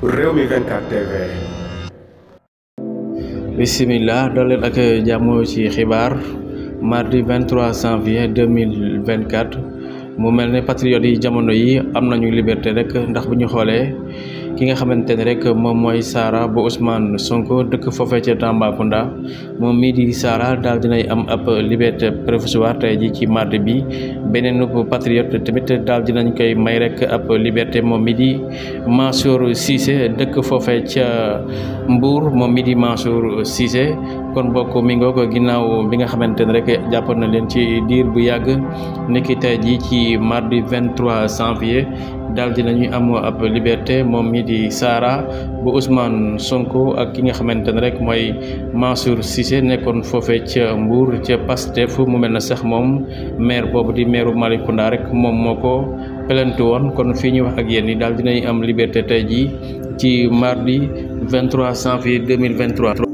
Rewmi 24 TV. Bismillah, dal leen ak jàmm ci xibaar mardi 23 janvier 2024 mu mel ne patriote yi jamono yi am nañu liberté rek ndax bu ñu xoolee ki nga xamante ne rek moom mooy Sara bu Ousmane Sonko dëkk foofee ca Tambacounda moom mii di Sara daal dinay am ab liberté provisoire tey ji ci mardi bi beneen patriote tamit daal dinañ koy may rek ab liberté moom mii di Mansour Cissé dëkk foofee ca Mbour moom mii di Mansour Cissé kon bokk mi ngoo ko ginnaaw bi nga xamante ne rek jàpp na leen ci diir bu yàgg niki tey ji ci mardi 23 janvier daal dinañuy am ab liberté moom mi di Sara bu Ousmane Sonko ak ki nga xamante ne rek mooy Mansour Cissé nekkoon foofee ca Mbour ca Pastef mu mel na sax moom maire boobu di maire Malicounda rek moom moo ko plainte woon kon fii ñu wax ak yéen ni daal dinañ am liberté tey ji ci mardi 23 janvier 2023